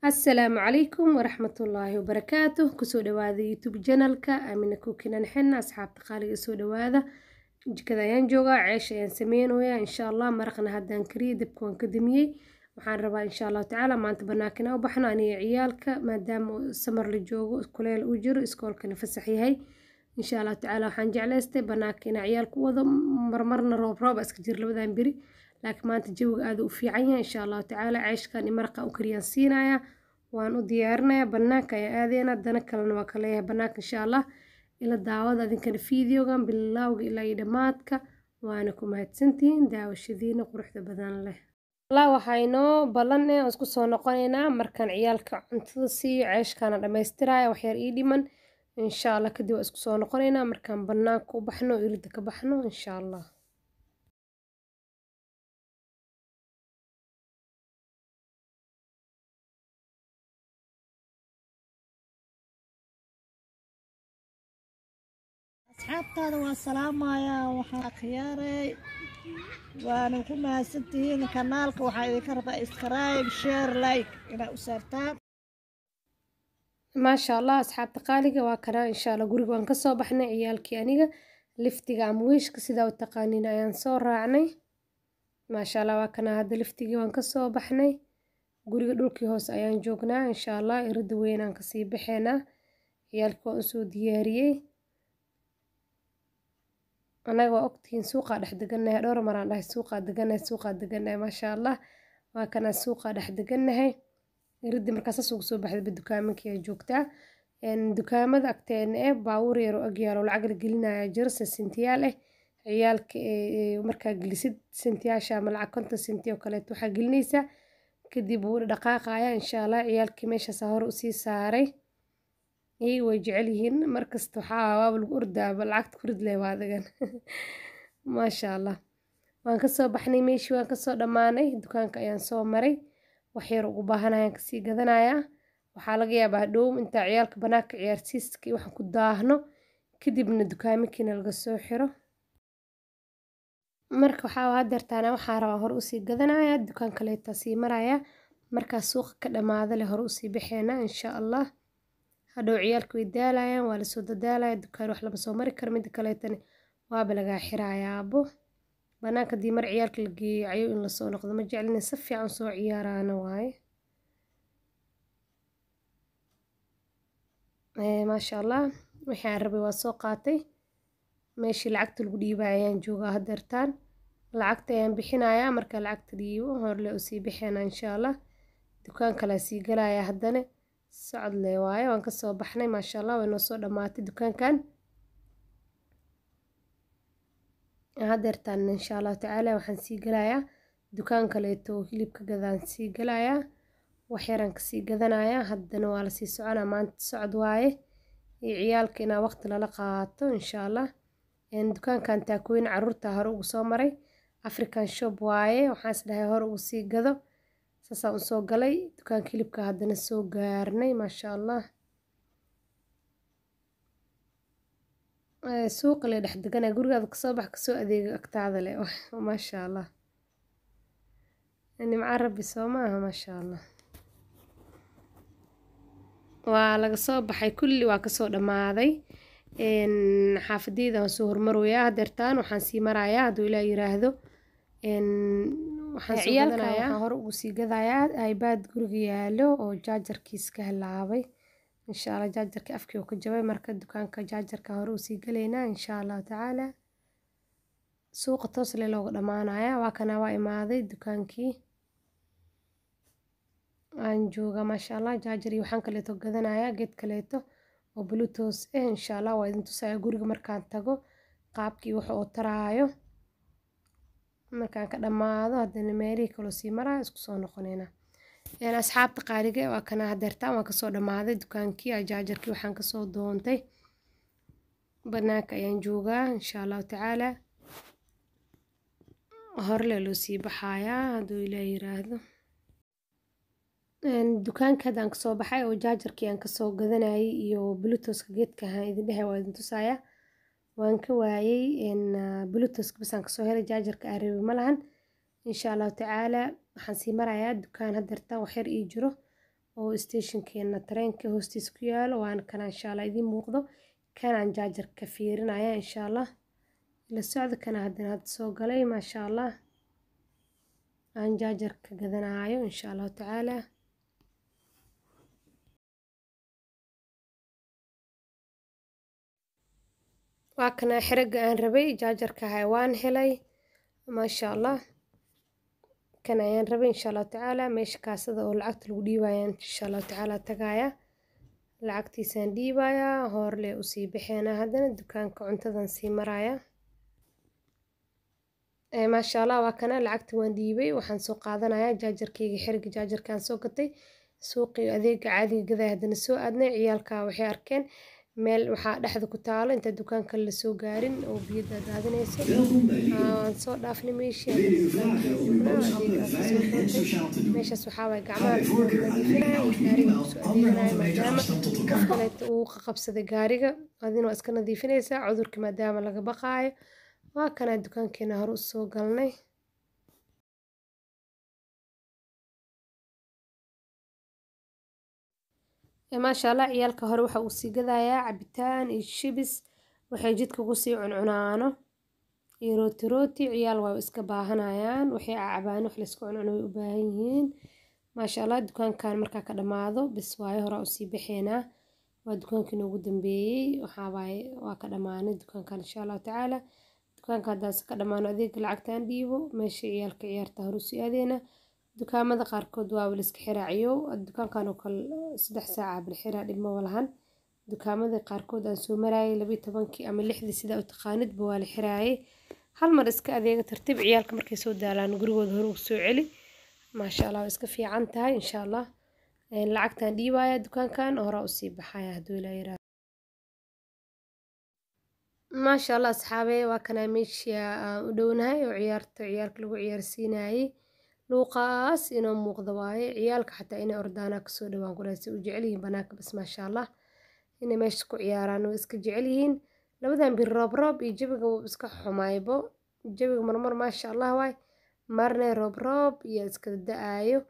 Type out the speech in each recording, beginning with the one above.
Asalaamu calaykum waraxmatullaahi wabarakaatuh. Kusoo dhawaada YouTube channelka Amina Cooking and Henna. Asxaabta qaaliga, soo dhawaada. Jikada ayaan joogaa, ceesh ayaan sameynayaa insha Allah. Maraqna haddaan kariyey, dabka waan ka damiyey. Waxaan rabaa insha Allahu tacaala maanta banaanka inaan u baxno aniga ciyaalka, maadaama summer la joogo, kuleel uu jiro, iskoolkana fasax yahay. Insha Allahu tacaala waxaan jeclaystay banaanka inaan ciyaalka u wado. Marmarna roob roob iska jir labadan beri, laakiin maanta jawiga aad u fiican yahay. Insha Allahu tacaala ceeshkan iyo maraqa u kariyaan siinayaa, waan u diyaarinayaa. Banaanka ayaan aadaynaa, dana kalena waa ka leeyahay banaanka insha Allah. Ila daawada adinkana fiideogan bilowga ilaa iyo dhammaadka, waana ku mahadsantihiin daawashadiina quruxda badan leh. Allah, waxaa inoo ballan eh aan isku soo noqonaynaa markaan ciyaalka cuntada siiyo, ceeshkaana dhammaystiraya, waxyar ii dhiman insha Allah. Kadib waa isku soo noqonaynaa markaan banaanka u baxno, irida ka baxno insha Allah. Asxaabtaada waa salaamayaa, waxaan akhyaaray, waana ku mahadsantihiin. Kanaalka waxaa idinka rabaa subscribe, share, like inaad u saartaan. Maasha Allah, asxaabta qaaliga, waa kanaa. Insha Allah guriga waan kasoo baxnay ciyaalkii aniga, liftiga ama wiishka sidaa u taqaaniin ayaan soo raacnay. Maasha Allah, waa kanaa. Hadda liftigii waan kasoo baxnay, guriga dhulkii hoose ayaan joognaa. Insha Allah irida weyn aan kasii baxeynaa. Ciyaalkii waan usoo diyaariyey. Anaga waa ogtihiin suuqaa dhex degannahay. Dhowr maraan dhahay suuqaa degannahay, suuqaa degannahay. Maasha Allah, waa kanaa, suuqaa dhex degannahay. Iridii markaa saas ugu soo baxdayba dukaamanka ayaa joogtaa. Dukaamada agteena eh baabuur yar oo agyaalo lacag la gelinaya jiro, sentiyaal ah. Ciyaalka markaa gelisid sentiyaasha ama lacag 50 senti oo kaleeto waxaa gelinaysaa, kadib wuu dhaqaaqaya insha Allah. Ciyaalkii meeshaas hore usii saaray, iyaga way jecel yihiin markasta. Waxaa waaba lagu ordaaba lacagta ku rid leh waa adigan. Maasha Allah, waan kasoo baxnay meeshii, waan kasoo dhammaanay. Dukaanka ayaan soo maray, wax yar ugu baahanayaan kasii gadanayaa. Waxaa laga yaabaa hadhow intaa ciyaalka banaanka ciyaarsiiska iyo waxaan ku daahno, kadibna dukaaminkiina laga soo xiro. Marka waxaa hadeertaana waxaa rabaa hore usii gadanaya, dukaan kaleeta sii maraya. Markaa suuqa ka dhamaada leh hore usii baxeena insha Allah. Hadhow ciyaalka way daalayaan, waa lasoo dadaalaya, dukaan wax lama soo mari karo. Mida kaleetana waaba lagaa xirayaabo banaanka haddii mar ciyaalka la geeyo cayow in lasoo noqdo ma jeclina, si fiican soo ciyaaraana waaye. Maasha Allah, wixii aan rabay waa soo qaatay. Meeshii lacagta lagu dhiibay ayaan joogaa hadeertaan, lacagta ayaan bixinayaa. Marka lacagta dhiibo horle usii bixeena insha Allah, dukaan kalea sii galaya haddana, socod le waaye. Waan kasoo baxnay, maasha Allah, way noo soo dhammaatay dukaankan. Hadeertaan insha Allahu tacaala waxaan sii galayaa dukaan kaleeto oo hilibka gadaan sii galayaa, wax yaraan kasii gadanayaa. Haddana waa lasii soconaa, maanta socod waaye iyo ciyaalka inaa waqti lala qaato insha Allah. Dukaankan taakooyin caruurta hore ugu soo maray, African shop waaye. Waxaan is dhahay hore ugu sii gado, saasaan usoo galay dukaanka hilibka. Haddana soo gaarnay, maasha Allah. Suuqa le dhex deganaa, gurigaada kasoo bax, kasoo adeega, agtaada leh. Maasha Allah, nimca Rabbi soo maaha? Maasha Allah, waa laga soo baxay kulli, waa kasoo dhammaaday. Xaafadeyda waan soo hormaroyaa hadeertaan, waxaan sii marayaa hadduu Ilaah yiraahdo waxaan soo gadanayaa. Waxaan hore ugu sii gadayaa iPad guriga yaalo oo jaajarkiis ka halaabay insha Allah. Jaajarka afkii uu ka jabay, marka dukaanka jaajarka hore usii galaynaa insha Allahu tacaala. Suuqa toos le looga dhamaanaya. Waa kana, waa imaaday dukaankii aan joogaa. Maasha Allah, jaajar iyo waxaan kaleeto gadanayaa geed kaleeto oo bluetooth ah insha Allah. Waa idin tusaya guriga markaan tago qaabkii wax oo taraayo. Markaan ka dhammaado haddana meelihii kaloo sii maraya, isku soo noqonaynaa. Asxaabta qaaliga, waa kana hadeertaan, waan kasoo dhammaaday dukaankii jaajarkii waxaan kasoo doontay. Banaanka ayaan joogaa insha Allahu tacaala, horle loo sii baxayaa hadduu Ilaah yiraahdo. Dukaanka haddaan kasoo baxay oo jaajarkii aan kasoo gadanayay iyo bluetoothka geedka ahaan idin dhehe, waa idin tusaaya. Waan ka waayay bluetoothka, basaan kasoo helay, jaajarka aan rabay ma lahan. Insha Allahu tacaala waxaan sii marayaa dukaan hadeertaan wax yar ii jiro. oo stationkeena tareenka hoostiisa ku yaalo. Waana kana insha Allah idiin muuqdo, kanaan jaajarka fiirinaya insha Allah. Ila socda, kana haddana hadda soo galay, maasha Allah, aan jaajarka gadanayo insha Allahu tacaala. Waa kana xiriga aan rabay, jaajarka ahay waan helay, maasha Allah. Kan ayaan rabay insha Allahu tacaala. Meesha kaasada oo lacagta lagu dhiibayaan insha Allahu tacaala tagaya, lacagtiisaan dhiibayaa, hoorle usii baxeena. Haddana dukaanka cuntadan sii maraya, maasha Allah. Waa kana lacagta waan dhiibay, waxaan soo qaadanayaa jaajarkayga, xiriga jaajarkaan soo gatay suuqii adeega caadiga gadaya. Haddana soo aadnay, ciyaalka waxay arkeen meel waxaa dhexda ku taalo inta dukaanka la soo gaarin oo biyo daadaadinayso. Waan soo dhaafnay meeshii, meeshaas waxaa waaye gacmaha nadiifinaya, gaariga kusoo adeeganaya, maadaama qof kaleeto uu qaqabsaday gaariga, adina waa iska nadiifinaysaa cudurka maadaama laga baqaayo. Waa kanaa dukaankeena hore usoo galnay. Maasha Allah, ciyaalka hore waxa uu sii gadayaa cabitaan iyo shibis, waxay jidka kusii cuncunaano iyo rooti rooti. Ciyaal waa iska baahanayaan, waxay cacabaan, wax laysku cuncuno way u baahan yihiin, maasha Allah. Dukaankan markaa ka dhamaado bis waayo, horaa usii baxeenaa. Waa dukaankii noogu dambeeyey, waxaa waaye waa ka dhamaanay dukaankan insha Allahu tacaala. Dukaanka haddaas ka dhamaano, adeega lacagtaan dhiibo, meesha ciyaalka ciyaarta hore usii aadeena. Dukaamada qaarkood waa la iska xiraaciyo, dukaankan oo kale 3 saaca bal xiraa, dhib ma lahan. Dukaamada qaarkood aan soo marayay 12-kii ama 6-dii, sidaa u taqaanidba, waa la xiraayay. Hal mar iska adeega tartiib, ciyaalka markay soo daalaan gurigooda hore ugu soo celi, maasha Allah, waa iska fiican tahay insha Allah. Lacagtaan dhiibaya dukaankan, horaa usii baxaya hadduu Ilaa yiraahdo. Maasha Allah asxaabe, waa kanaa meeshii aan u dhownahay oo ciyaarta ciyaalka lagu ciyaarsiinayay. Luuqaas inoo muuqda waaye, ciyaalka xataa inay ordaanaa kasoo dhawaan ku dhahay, si u jecel yihiin banaanka bas, maasha Allah, inay meesha ku ciyaaraan way iska jecel yihiin. Labadan bir roob roob iyo jawiga wuu iska xumaybo, jawiga marmar maasha Allah waay, marna roob roob iyo iska da-aayo.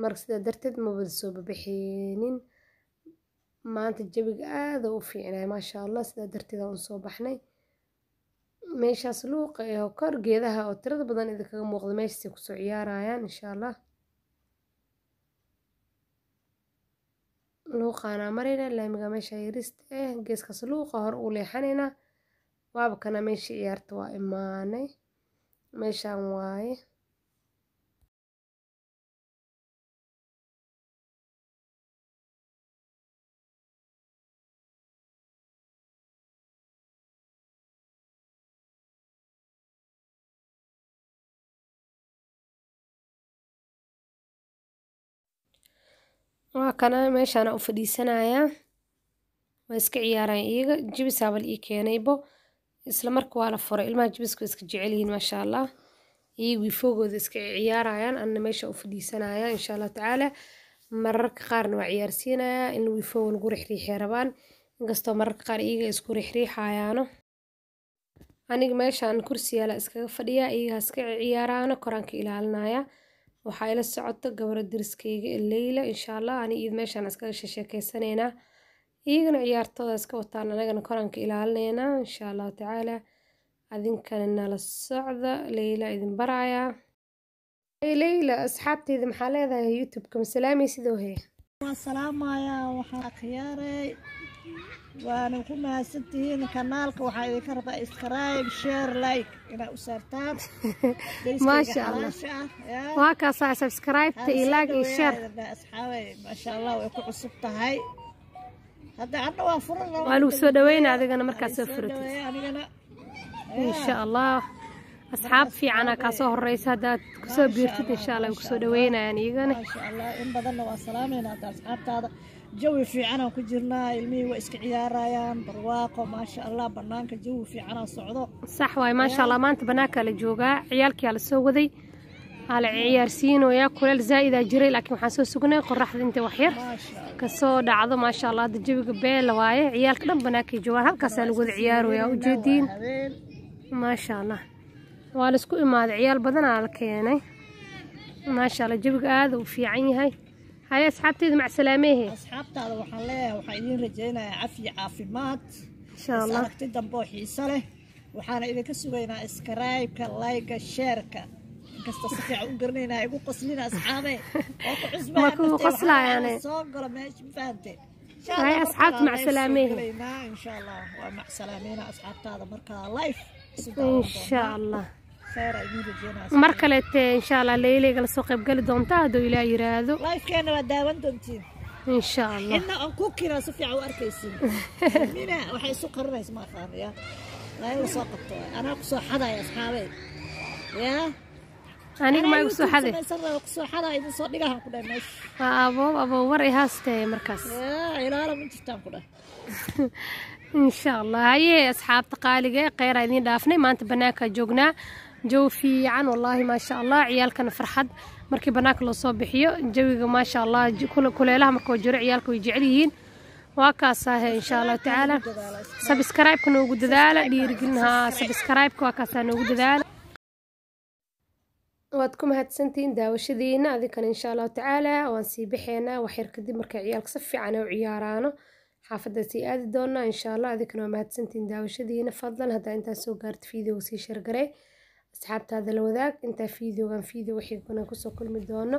Marka sidaa darteed ma wada soo babixinin. Maanta jawiga aad u fiicnay, maasha Allah, sidaa darteed aan soo baxnay. Meeshaas luuqa ee kor geedaha oo tirada badan idinkaga muuqda, meeshaasay kusoo ciyaarayaan insha Allah. Luuqaanaa marayna, laamiga meesha yarista eh, geeskaas luuqa hore u leexanaynaa. Waaba kana meeshii ciyaarta, waa imaanay, meeshaan waaye. Waa kana meeshaana u fadhiisanayaa, waa iska ciyaarayaan iyaga. Jibisaa bal ii keenaybo, isla marka waa la furay. Ilmaha jibisku iska jecel yihiin, maasha Allah, iyagu wifoogooda iska ciyaarayaan, anna meesha u fadhiisanaya insha Allah tacaala. Mararka qaarna waa ciyaarsiinayaa, in wifooga lagu riixriixay rabaan, inkastoo mararka qaar iyaga isku riixriixayaano. Aniga meeshaan kursi yaala iskaga fadhiyaa, iyaga iska ciyaaraano, koraan ka ilaalinaya. Waxaa ila socoto gabadha deriskayga Leyla insha Allah. Ani iyada meeshaan iskaga sheekeysanaynaa, iyagana ciyaartooda iska wataan, anagana koraan ka ilaalinaynaa insha Allahu tacaala. Adinkana nala socda, Leyla idin barayaa. Leyla, asxaabteyda maxaa leedahay YouTube-ka? Ma salaamay sidoo he? Waan salaamayaa, waxaan akhyaaray, waana ku mahadsantihiin. Kanaalka waxaa idinka rabaa subscribe, share, like inaad u saartaan. Maasha Allah, waa kaasaa subscribe-ta iyo like iyo share. Asxaabay, maasha Allah, way ku cusub tahay hadda, anna waa furan. Waa lagu soo dhaweynaa adigana markaad soo furatid anigana insha Allah. Asxaab fiicana kaa soo horeysa, haddaad kusoo biirtid insha Allah way kusoo dhaweynayaan iyagana. Maasha Allah, in badanna waa salaamayna hadda asxaabtaada. Jawi fiicanaan ku jirnaa, ilmihii waa iska ciyaarayaan, barwaaqo, maasha Allah, banaanka jawi fiicanaa socdo. Sax waay, maasha Allah. Maanta banaankaa la joogaa, ciyaalkiyaa la soo waday, aa la ciyaarsiinoyaa. Kuleel zaa'idaa jiray, laakiin waxaan soo sugnay qoraxda inta waxyar maasha Allah kasoo dhacdo. Maasha Allah, hadda jawiga beela waaye, ciyaalka dhan banaankay joogaan, halkaasaa lagu wada ciyaarooyaa, ujeediin. Habeen. Maasha Allah, waa la isku imaaday, ciyaal badanaa la keenay, maasha Allah, jawiga aada u fiican yahay. Haye asxaabteyda, macsalaamehe. Asxaabtaada waxaan leeyahay, waxaan idiin rajaynayaa cafi, caafimaad, Insha is Allah. aragti dambe oo xiiso leh. Waxaana idinka sugaynaa subscribe-ka, like-ga, share-ka. Inkasta si fiican u garanaynaa, igu qoslina asxaabe oo ku cusbaa. Ma kugu qoslayaane. Soo galo meesha, ma fahante? Haye asxaabta, macsalaamehe. Insha Allah waa macsalaameena asxaabtaada markaa live isu daawan Insha doonaa. Allah. Khayr aa idiin rajeynaa. Mar kaleete insha Allah leyleyga la soo qayb gali doonta hadduu Ilaah yiraahdo. Live-keena waa daawan doontiin. Insha Allah. Inna aan ku kinaa si fiican u arkaysiin. Mina waxay isu qarinaysa ma aqaan ya. Waa in la soo qabto. Anaa ku soo xadaya asxaabey. Ya. Aniga ma igu soo xaday? Samaysan rabo ku soo xadaya, idin soo dhigahan ku dhahay meesha. Waa abo abo war ay haastee markaas. Ya, ilaala ma jirtaan ku dhahay. Insha Allah. Haye asxaabta qaaliga ee, kheyr aa idiin dhaafnay. Maanta banaanka joognaa, jawi fiican wallaahi, maasha Allah. Ciyaalkana farxad markii banaanka loo soo bixiyo, jawiga maasha Allah. Kuleelaha markuu jiro ciyaalka way jecel yihiin. Waa kaasahe insha Allahu tacaala. Subscribe-ka noogu dadaala, dhiirigelin haa, subscribe-ka waa kaasaa noogu dadaala. Waad ku mahadsantihiin daawashadiina adinkana. Insha Allahu tacaala waan sii baxeynaa wax yar kadib markay ciyaalka si fiican u ciyaaraano, xaafadda sii aadi doonaa insha Allah. Adinkana waa mahadsantihiin daawashadiina. Fadlan haddaa intaa soo gaarto, fiidiyowga sii share garey, asxaabtaada la wadaag. Intaa fiidiyowgan fiidiyo wixii kuna kusoo kulmi doono,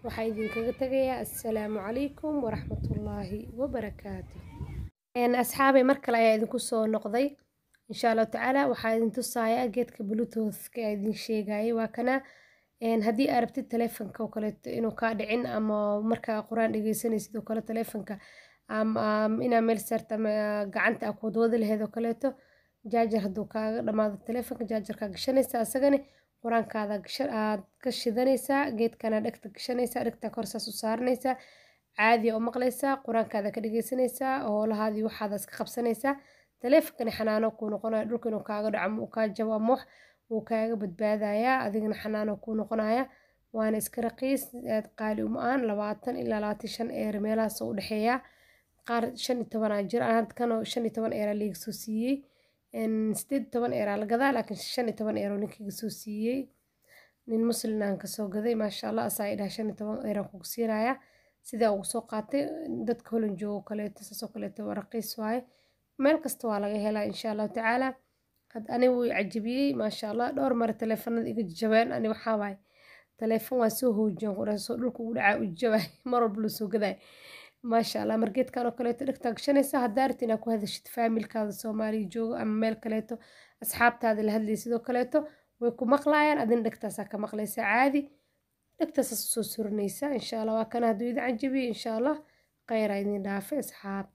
waxaa idinkaga tegayaa assalaamu calaykum waraxmatullaahi wabarakaatu. Asxaabay, mar kale ayaa idinku soo noqday. Insha Allahu tacaala waxaa idin tusayaa geedka bluetoothka ee idin sheegayay, waa kana. Haddii aad rabtid taleefanka oo kaleeto inuu kaa dhicin ama markaa Qur-aan dhegeysanaysid oo kale, taleefanka ama inaa meel saarta ama gacanta aa ku wadwadi lahayd oo kaleeto, jaajar hadduu kaaga dhamaado taleefanka, jaajarkaa gashanaysaa, asagani Qur-aankaada gasha aad ka shidanaysaa. Geedkana dhegta gashanaysaa, dhegta kor saas u saaranaysaa, caadi oo maqlaysaa, Qur-aankaada ka dhegeysanaysaa, howlahaadii waxaada iska qabsanaysaa. Taleefankani xanaano kuu noqonaya, dhulka inuu kaaga dhaco ama uu kaa jabo ama wax wuu kaaga badbaadayaa, adigana xanaano kuu noqonaya. Waana iska raqiis, aad qaali uma ahan, 20 ilaa 25 euro meelahaas oo u dhexeeya. Qaar 15 aa jira. Hadda kan oo 15 euro liiga soo siiyey, 18 euro la gadaa, laakiin 15 euro ninkiiga soo siiyey, nin muslin aan kasoo gaday, maasha Allah. Asaa idhaha 15 euro kugu siinaya, sidaa ugu soo qaatay. Dadka Holan joogo kaleeto saasoo kaleeto waa raqiis waaye, meel kasta waa laga helaa insha Allahu tacaala. Had aniga wuu i cajabiyey, maasha Allah. Dhowr mare taleefanada iga jabeen. Ani waxaa waaye taleefon waa soo hoojiyaan ku dhahay, soo dhulka ugu dhacaa u jabay, mar walba loo soo gaday, maasha Allah. Margeedkan oo kaleeto dhegtaa gashanaysaa, haddaa rabtid inaad ku hadashid faamilkaada Soomaaliya joogo ama meel kaleeto asxaabtaada la hadlaysid sidoo kaleeto, way ku maqlaayaan, adina dhegtaasaa ka maqlaysaa, caadi dhegtaasaas usoo suranaysaa insha Allah. Waa kana, hadduu idin cajabiyey insha Allah kheyr aa idin dhaafay asxaabta.